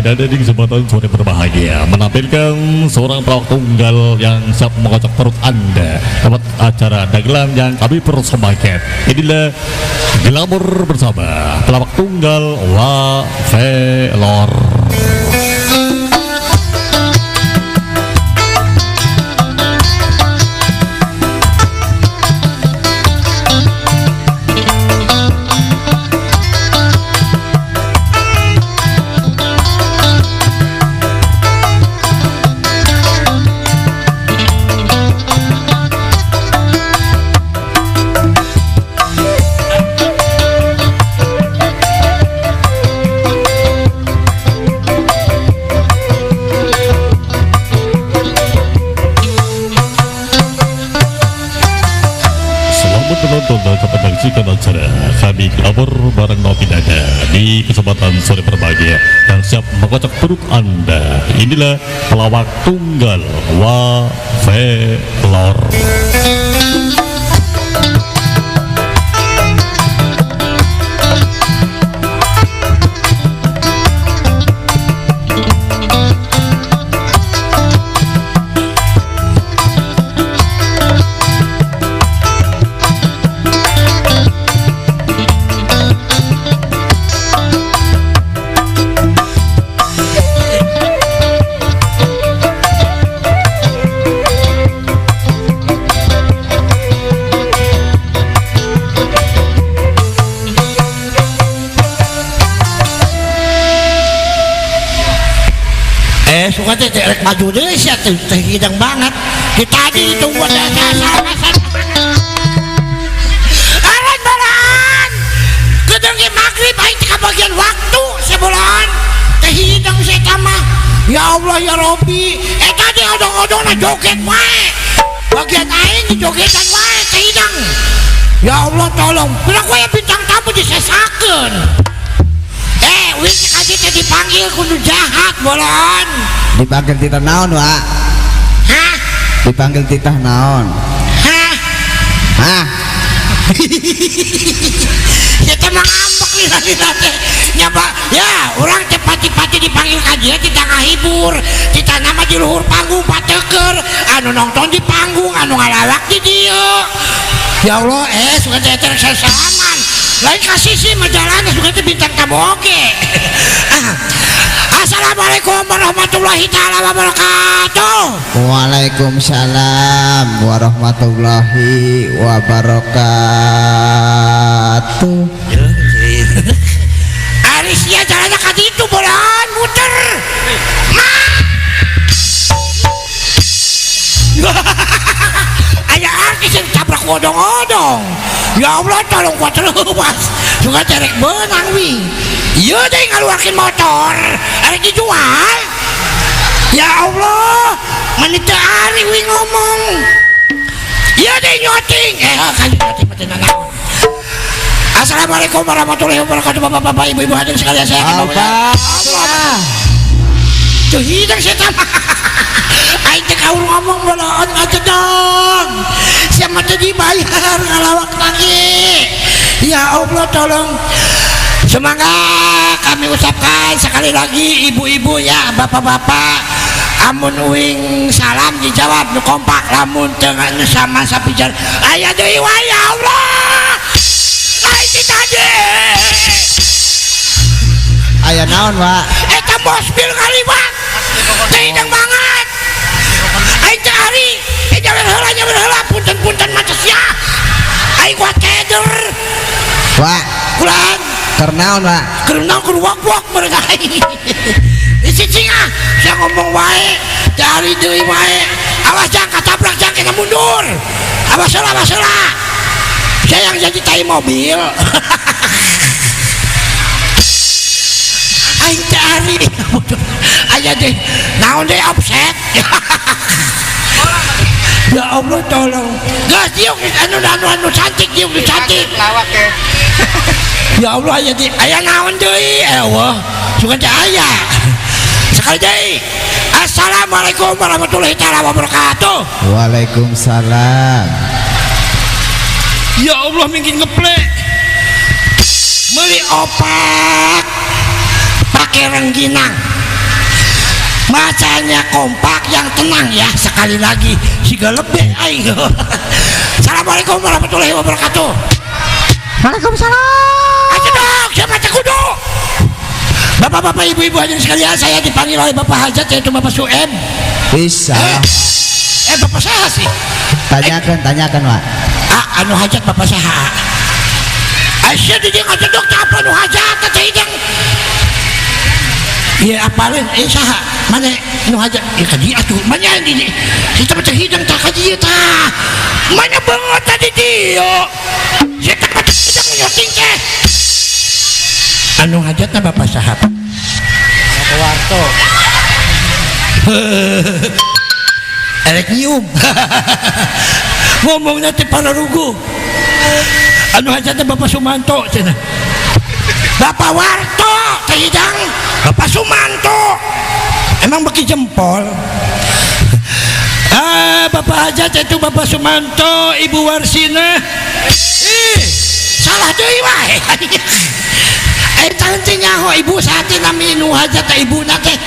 Pidana di kesempatan sore berbahagia menampilkan seorang pelawak tunggal yang siap mengocok perut Anda lewat acara dagelan yang kami persembahkan. Inilah Glamor bersama pelawak tunggal Wavelor. Penonton dan menyaksikan acara kami Glamor bareng Nopi Dada di kesempatan sore berbahagia yang siap mengkocok perut Anda. Inilah pelawak tunggal Wavelor. Suka teh rek maju deui sia teh hidang banget. Di tadi ditunggu aran balaan. Gedeng ge magrib aing teh kabagian waktu sebulan. Teh hidang sia mah. Ya Allah ya Robi. Eta teh odong-odongna joget wae. Bagian aing dijogetan wae teh hidang. Ya Allah tolong. Pira ku aya bintang tamu disesakeun. Wing kaji teh dipanggil kudu jahat bolon. Dipanggil titah naon, Wak? Hah? Dipanggil titah naon? Hah? Hah? Ya teh mah ngambek lila-lila teh. Nyaba, ya urang teh pati-pati dipanggil ka dieu titah ngahibur, titah nama di luhur panggung pateker, anu nonton di panggung, anu ngalawak di dieu. Ya Allah, suka teh teh sesalaman. Lain kasih sih majalahnya suka teh bintang tamu oge. Assalamualaikum warahmatullahi taala wabarakatuh. Waalaikumsalam warahmatullahi wabarakatuh. Ari sia jalannya ka ditu bolaan muter. Aya artis yang tabrak odong-odong. Ya Allah tolong kuat terus. Suka cerek benang wing. Iya deh ngaluarkin motor. Arek dijual. Ya Allah, menit teu ari wing ngomong. Iya deh nyoting. Kan nyoting mah teu nanaon. Assalamualaikum warahmatullahi wabarakatuh, bapak-bapak, ibu-ibu hadirin sekalian, saya akan Apa? Tuh hidang setan. Aing teh kaur ngomong boloon ngacedong. Siapa teh dibayar ngalawak lagi. Ya Allah tolong. Semangat kami ucapkan sekali lagi ibu-ibu ya, bapak-bapak. Amun uing salam dijawab nu kompak, lamun teu sama sapijar. Aya deui wae ya Allah. Lain ti tadi. Aya naon, Pak? Eta mobil ngaliwat. Teh hidang banget. Aing teh ari, nyawer heula punten-punten mah sia. Aing kuat keder. Pak, kulan. Keur naon, Pak? Keur naon keur wak-wak mereka aing. Cicing ah, sia ngomong wae, teh ari deui wae. Awas jang katabrak jang kena mundur. Awas heula, awas heula. Saya yang jadi tai mobil. Aing teh ari. Aya deh, naon deh offset. Ya Allah tolong. Geus diuk anu anu anu cantik diuk nu cantik. Lawak ya. Ya Allah aya di aya naon deui? Allah, sugan teh aya. Sekali deui. Assalamualaikum warahmatullahi taala wabarakatuh. Waalaikumsalam. Ya Allah mingkin ngeplek. Meuli opak pakai rengginang. Macanya kompak yang tenang ya. Sekali lagi siga lebih aing. Assalamualaikum warahmatullahi wabarakatuh. Waalaikumsalam. Aja dong, siapa teh kudu? Bapak-bapak, ibu-ibu hadirin sekalian, saya dipanggil oleh Bapak Hajat yaitu Bapak Suem. Bisa. Bapak saha sih? Tanyakan, tanyakan, Wak. Ah, anu hajat Bapak saha? Aisyah di dia ngajedok teh apa anu hajat teh hidang. Iya apalin, saha? Mana nu hajat? Iya ka dieu atuh. Mana di dieu? Si teh teh hidang tah ka dieu tah. Mana banget tadi dieu? Si teh teh hidang nyoting teh. Anu hajatna Bapak saha? Bapak Warto. Erek nyium. Ngomongna teh pararugu. Anu hajatna Bapak Sumanto cenah. Bapak Warto teh hidang, Bapak Sumanto. Emang beki jempol. Ah, Bapak hajat itu Bapak Sumanto, Ibu Warsina. Ih, salah deui wae. Teh nyaho ibu saat nami nu hajat teh ibuna teh.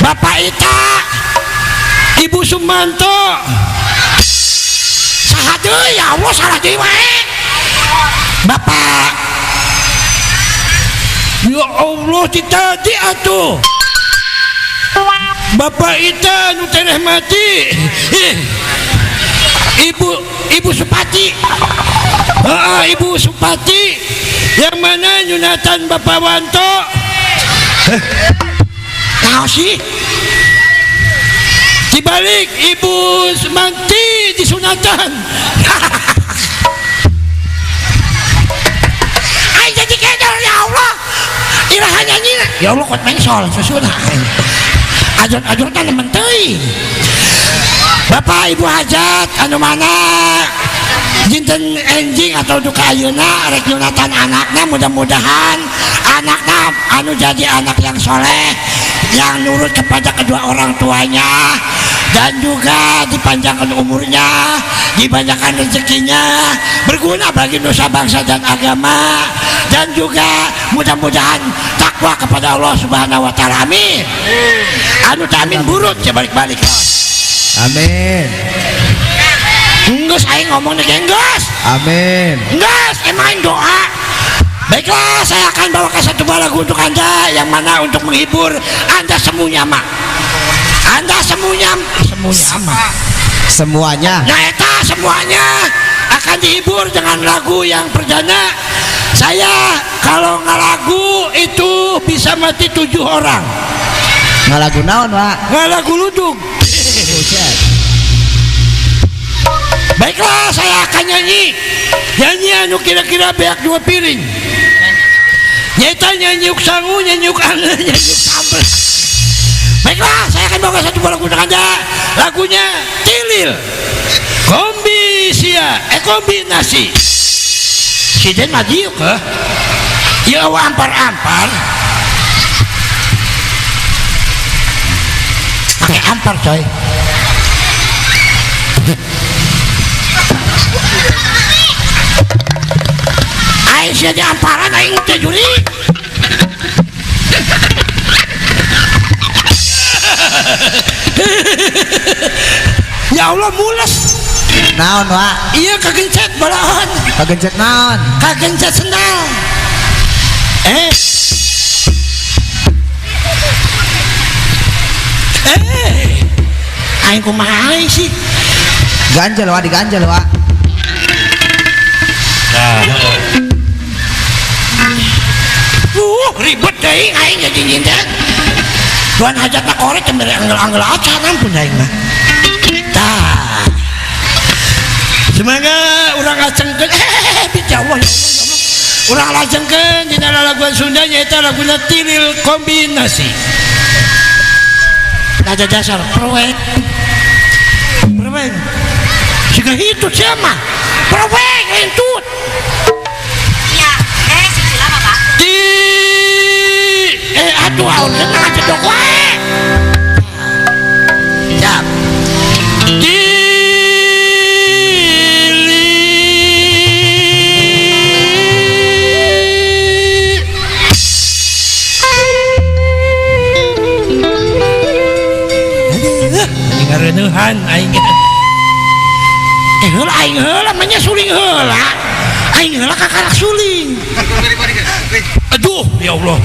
Bapak Ita, Ibu Sumanto. Saha deui ya Allah salah deui wae. Bapak ya Allah ti tadi atuh. Bapak Ita nu tereh mati. Ibu Supati. Heeh, Ibu Supati. Yang mana nyunatan Bapak Wanto? Naon sih? Dibalik Ibu Manti disunatan. Ay jadi kedor ya Allah. Iraha nyanyi. Ya Allah kot mengsol susuna. Ajot-ajotan nemen teuing. Bapak Ibu hajat anu mana jinten enjing atau duka ayeuna rek nyunatan anakna, mudah-mudahan anakna anu jadi anak yang soleh, yang nurut kepada kedua orang tuanya, dan juga dipanjangkan umurnya, dibanyakan rezekinya, berguna bagi nusa bangsa dan agama, dan juga mudah-mudahan takwa kepada Allah Subhanahu wa taala. Amin. Anu teh amin burut ya balik-balik. Amin. Enggeus aing ngomong nih enggeus. Amin. Enggeus emang aing doa. Baiklah, saya akan bawakan satu buah lagu untuk Anda yang mana untuk menghibur Anda semuanya, mak. Anda semuanya, semuanya, mak. Semuanya. Nah, eta semuanya akan dihibur dengan lagu yang perdana. Saya kalau ngalagu itu bisa mati 7 orang. Ngalagu naon, Pak? Ngalagu ludug. Buset. Baiklah, saya akan nyanyi. Nyanyi anu kira-kira beak 2 piring. Nyata nyanyi sangu, nyanyi ange, nyanyi sambel. Baiklah, saya akan bawa satu buah lagu untuk Anda. Lagunya Tilil. Kombi sia, kombinasi. Si Den mah diuk heuh. Ieu eueuh ampar-ampar. Pakai ampar coy. Aing sia di amparan aing teh juri. Ya Allah mules. Naon, Wak? Iya kagencet balahan. Kagencet naon? Kagencet sendal. Aing kumaha aing sih? Ganjel, Wak, diganjel, Wak. Nah. Ribet deui aing jadi nyinten. Tuan hajatna korek teh mere anggel-anggel acan ampun aing mah. Tah. Semoga urang lajengkeun ya Allah ya Allah ya Allah. Urang lajengkeun dina lalaguan Sunda nyaeta laguna Tilil Kombinasi. Nada dasar proek. Proek. Siga hitut sia mah. Proek lentut. Iya, si Cila mah, Pak. Di aduh aun kena cedok wae. Siap. Ngareuneuhan aing. Heula aing heula mah nya suling heula. Aing heula kakarak suling. Aduh, ya Allah.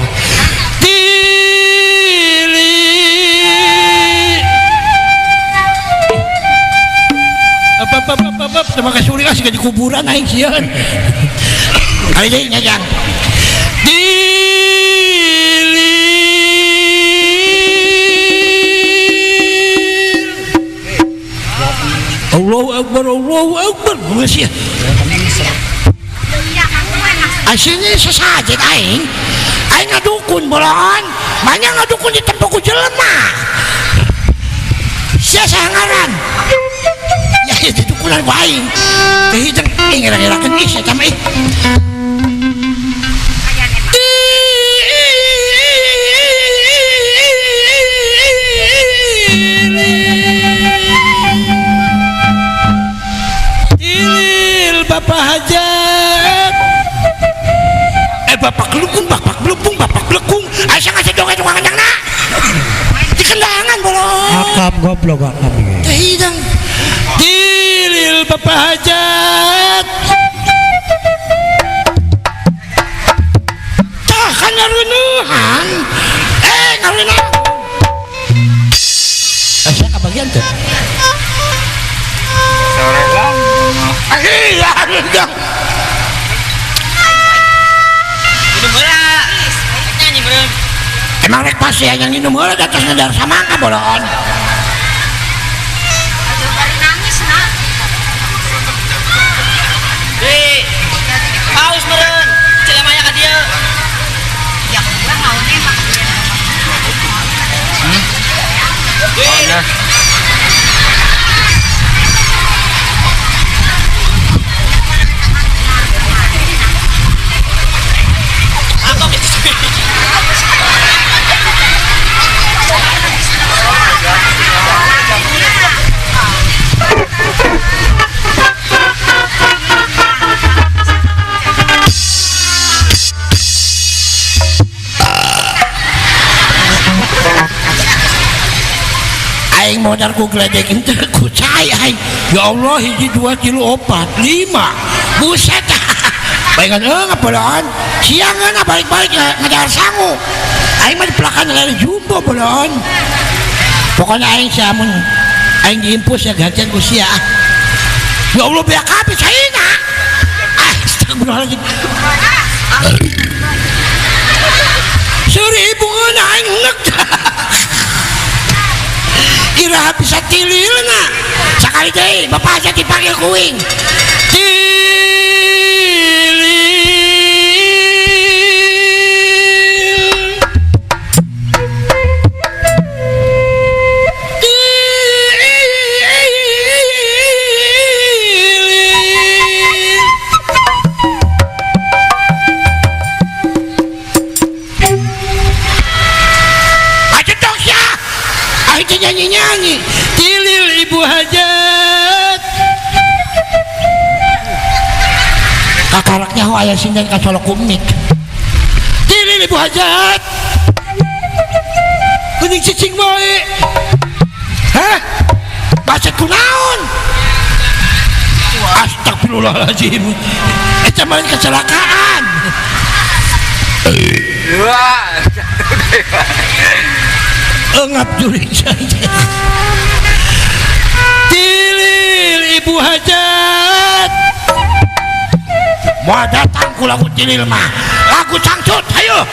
Tili. Apa apa apa apa terima kasih suling asik di kuburan aing sieun. Kali deui nya Jang. Tili. Allahu Akbar, Allahu Akbar. Geus ya. Asini sesajen aing. Aing ngadukun boloan. Banyak ngadukun di tempat ku jelema. Sia saha ngaran? Ya ieu didukunan ku aing. Teh hideng ih ngira-ngirakeun ih sia mah ih. Tilil Bapak Hajat. Bapak kelukung, bapak belukung, bapak belukung. Asa ngasih dongeng tukang kendangna. Di kendangan bolong. Akam goblok akam iki. Teh hideng. Tilil Bapak Hajat. Tah kan ngareuneuhan. Ngareuneuhan. Asa kabagian teh. Sore lah. Iya, hideng. Emang rek pasti yang minum heula da tos ngedar samangka bolon. Aduh, bari nangis nak. Di, haus meren, celamanya ka dieu. Ya kurang naonnya mak. Oh, Aing modal ku gledek teh ku cai aing. Ya Allah hiji 2 3 4 5. Buset. Bayangan ngapoloan. Siangan balik-balik ngadahar sangu. Aing mah dipelakan lari jumbo bolon. Pokoknya aing sia mun aing diimpus ya gantian ku sia. Ya Allah beak kabeh caina. Astagfirullahaladzim. Seribu ngeuna aing ngeuk. Kira bisa tililna. Sakali deui bapak aja dipanggil kuing. Tilil. Tilil. Aja dong sia. Aja nyanyi-nyanyi. Tilil Ibu Hajat. Kakaraknya ho aya sinden kacolok kumik. Tilil Ibu Hajat. Kuning cicing wae. Hah? Baca kunaon? Astagfirullahaladzim. Eta mah kecelakaan. Wah. Engap juring saja. Tilil Ibu Hajat. Mau datang ku lagu tilil mah. Lagu dangdut, ayo.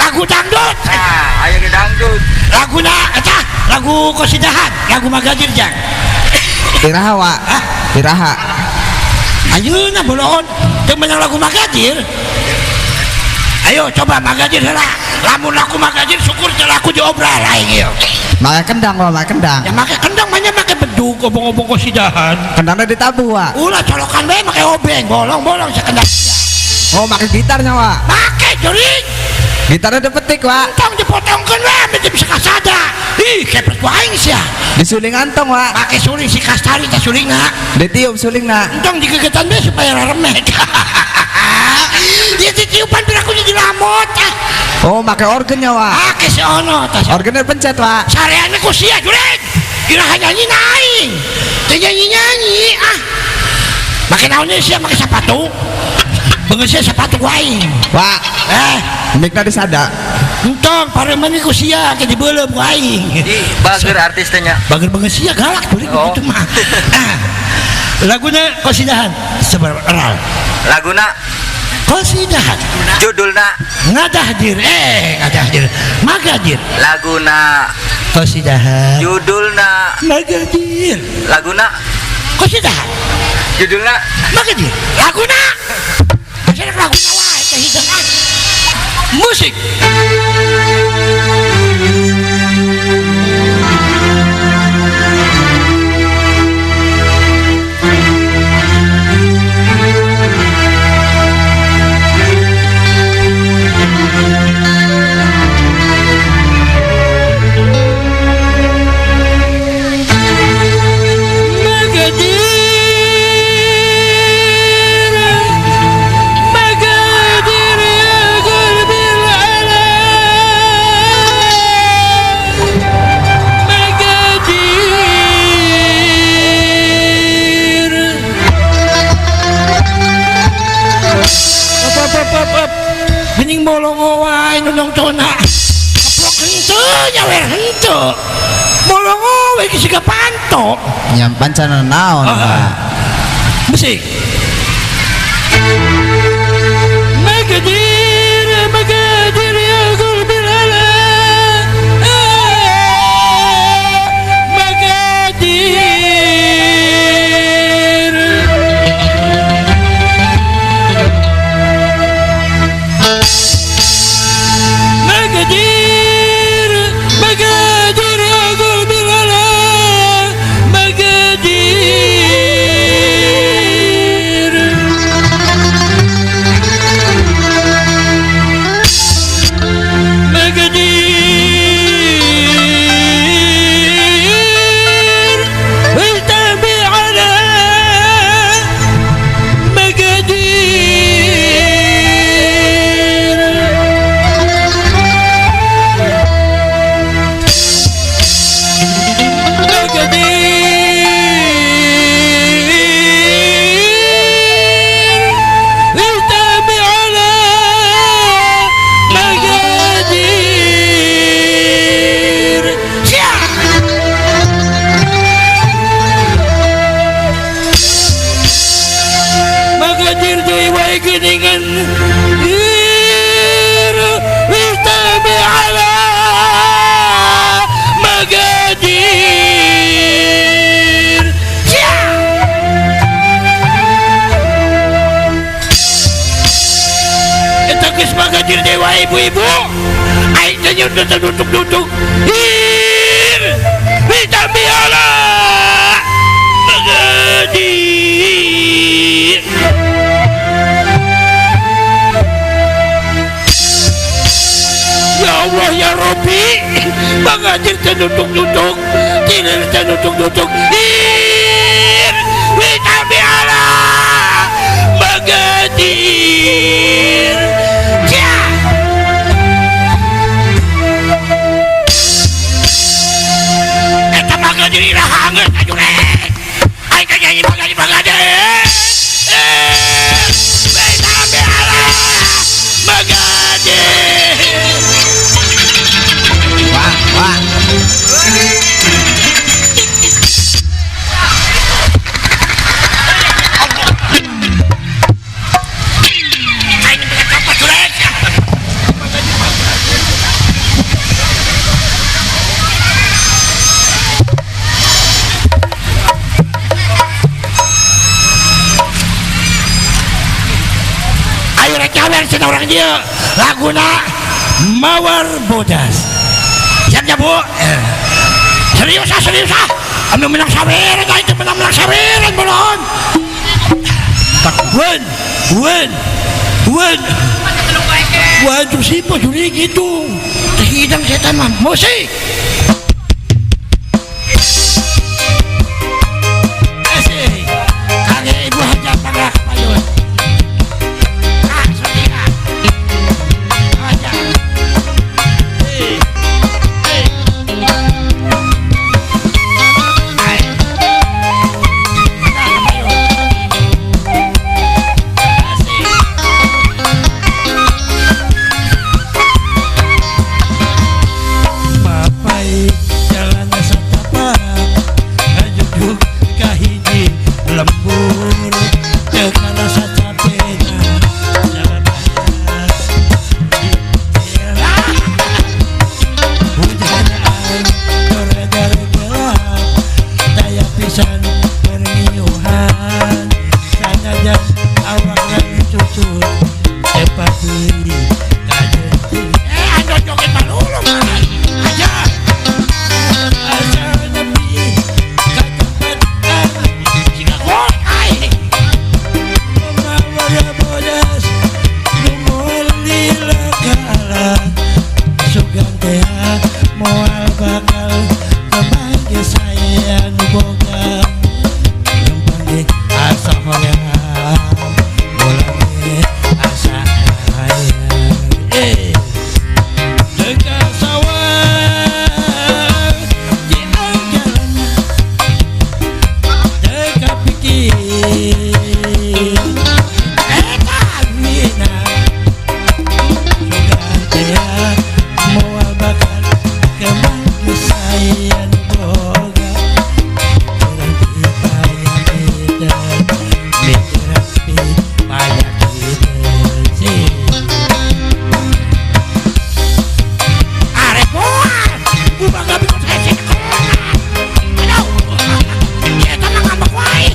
Lagu dangdut. Nah, ayo ke dangdut. Lagu na eta, lagu kosidahan, lagu Magadir jang. Iraha wa? Hah? Iraha. Ayeuna bolon, teu meunang lagu Magadir. Ayo coba Magadir heula. Lamun laku Magadir syukur teu laku diobral aing ieu. Make kendang wa, make kendang. Ya make kendang mah nya make bedug obong-obong kosidahan. Kendangna ditabuh wa. Ulah colokan bae make obeng, bolong-bolong sakendang. Oh, make gitarnya wa. Make juring. Gitarnya dipetik wa. Entong dipotongkeun we ameh bisa kasada. Ih, kepret ku aing sia. Disuling antong wa. Make suling si kastari teh sulingna. Ditiup sulingna. Entong digegetan bae supaya remek. Dia ditiupan piraku jadi lamot. Oh, make organnya, Wak. Make si Ono tas. Organnya pencet, Wak. Sareana ku sia jurig. Kira nyanyi naing. Teu nyanyi-nyanyi ah. Make naonnya sia make sepatu. Beungeut sia sepatu ku aing. Wak. Mikna disada. Entong pareman ku sia ke dibeuleum ku aing. Di bager artis teh nya. Bager beungeut sia galak jurig Oh. kitu mah. Ah. Laguna kosidahan seberapa Laguna kosidahan judulna ngadah dir ngadah dir magadir laguna kosidahan judulna magadir laguna kosidahan judulna magadir laguna akhirnya laguna wae teh hideung ah musik Gening bolongo wae nu nongtona. Keplok henteu nyawer henteu. Bolongo we geus siga panto. Nyampan cenah naon, Pak? Musik. Magadir, magadir ya qalbi ala. Magadir. Magadir, magadir ya qalbi ala. Magadir. Magadir التبي على مقادير مقادير التبي على مقادير Magadir deui wae geuningan dir itabi ala magadir sia eta geus magadir deui wae ibu-ibu aing teh nyundut duduk-duduk dir itabi ala magadir. Ya Allah ya Rabbi, Magadir teh duduk-duduk, tilir teh duduk-duduk. Ir, witabi ala Magadir. Cia. Eta Magadir iraha geus ajurek. Aing teh nyanyi Magadir Magadir. Witabi ala Magadir. Wak, wak. Aing teh kapan jurek? Ayo rek nyawer cenah urang dieu. Laguna Mawar Bodas. Siap ya, Bu? Serius ah, serius ah. Anu menang saweran, aing teh menang-menang saweran bolon. Wen, wen, wen. Waduh siapa juri gitu. Teh hidang setan mah. Musik. Asik. Kage ibu hajat pangrak payun. Ah, setia. Aja. Mapai jalan satapak ngajugjug ka hiji lembur teu karasa capena jalan hujan aing toredar gelap daya pisan berngiuhan sanajan awak cucu cepat deui kajeun Ando joget malulung aja. Asa nepi ka tempat anu Siga gol ai. Mawar bodas nu moal lilakala sugan teh moal bakal kemanggih saya nu boga lempang ge asa hoream bolang ge asa hayang teu sawah di angjalana teu kapikir Eta mina sugan teh moal bakal kemanggih saya nu boga urang pipayakitan mikiran pipayakitan sih. Arek moal. Gua gak bingung saya sekolah. Aduh. Eta mah ngambek wae.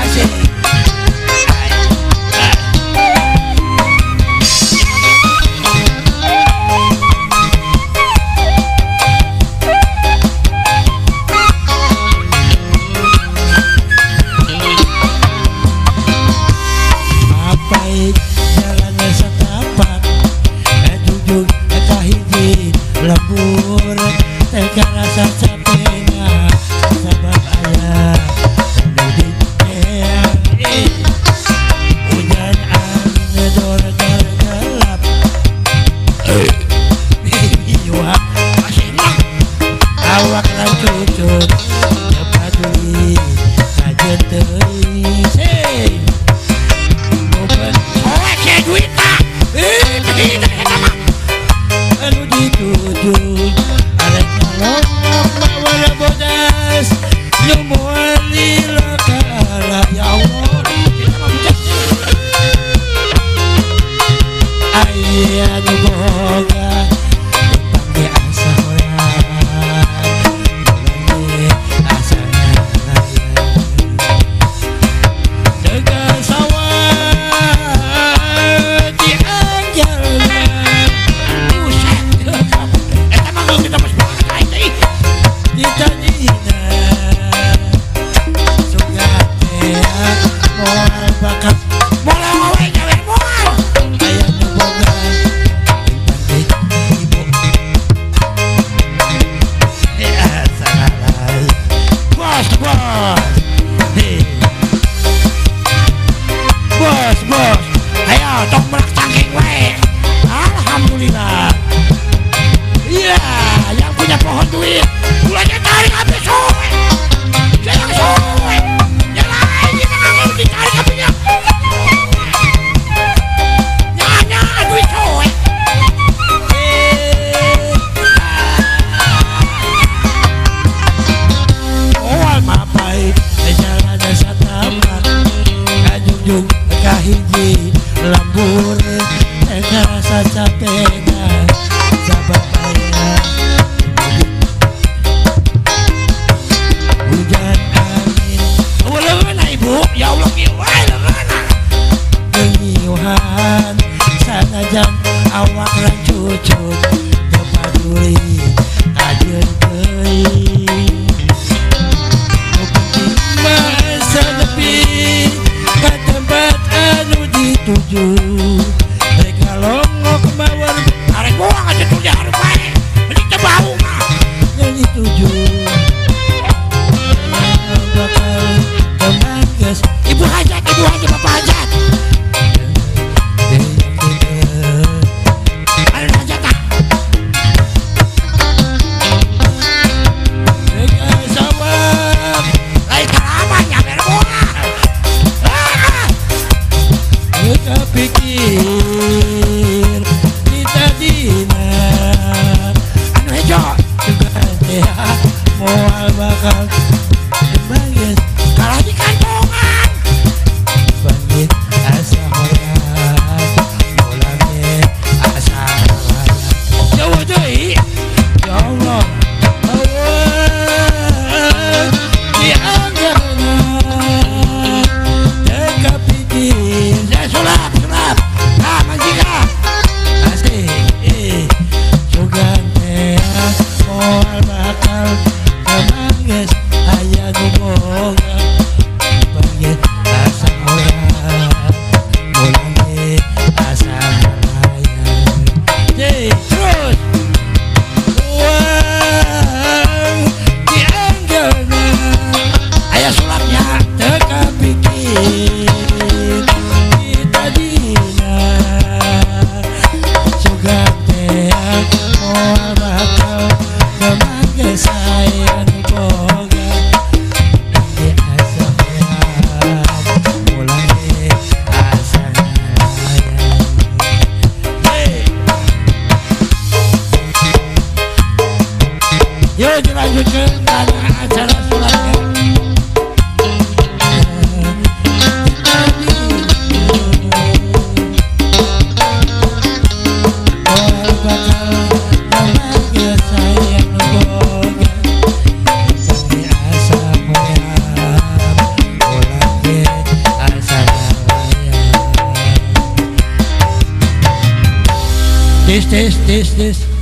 Asik. Mapai jalannya setapak ngajugjug ka hiji lembur teu karasa capena sabab aya nu diteang hujan angin dor-dor gelap iwak Masih mah. awak lancucut teu paduli kajeun teuing sing momen Soek sia duit tah. Teu eta mah. anu dituju arek ngalongok mawar bodas nu moal lilakala ya Allah Eta mah bijak. Aya nu boga lempang ge asa hoream bolang ge asa ngayang teu sawah di angjalna Buset. Eta mah geus kita banget aing teh. Ditadina sugan teh moal bakal Bolong we nyawer moal. aya nu boga lempang ge ibu asa lalai Bos, bos. hei Bos, bos. Ayo tong melak cangking wae. Alhamdulillah. Iya, yang punya pohon duit. Mulanya tarik habis soe. Sayang soe. Yang lain kita nggak ditarik habisnya. Nyanya duit soe. Moal mapai jalan satapak ngajugjug ka hiji lembur teu karasa capena sabab aya hujan angin Leungeun ibu. Ya Allah kieu wae leungeun. gengiuhan sanajan awak lancucut teu paduli kajeun teuing nu penting mah asa nepi ka tempat anu dituju rek ngalongok mawar Arek buang aja tuh di hareup wae. Ini teh bau mah. yang dituju bakal kemangges Ibu hajat, ibu hajat, bapak hajat. Ada hajat ah. Sawah Lain salaman nyawer moal. Ah. Teu pikir kita dina Bakal memanggil saya nu boga di asa mulai asa ngalayan. Hey. Yuk dilanjutkan karena acara sulapnya. Moal bakal memanggil saya nu boga di asa hoyam ulah ge asa ngalayan. Tes tes tes tes.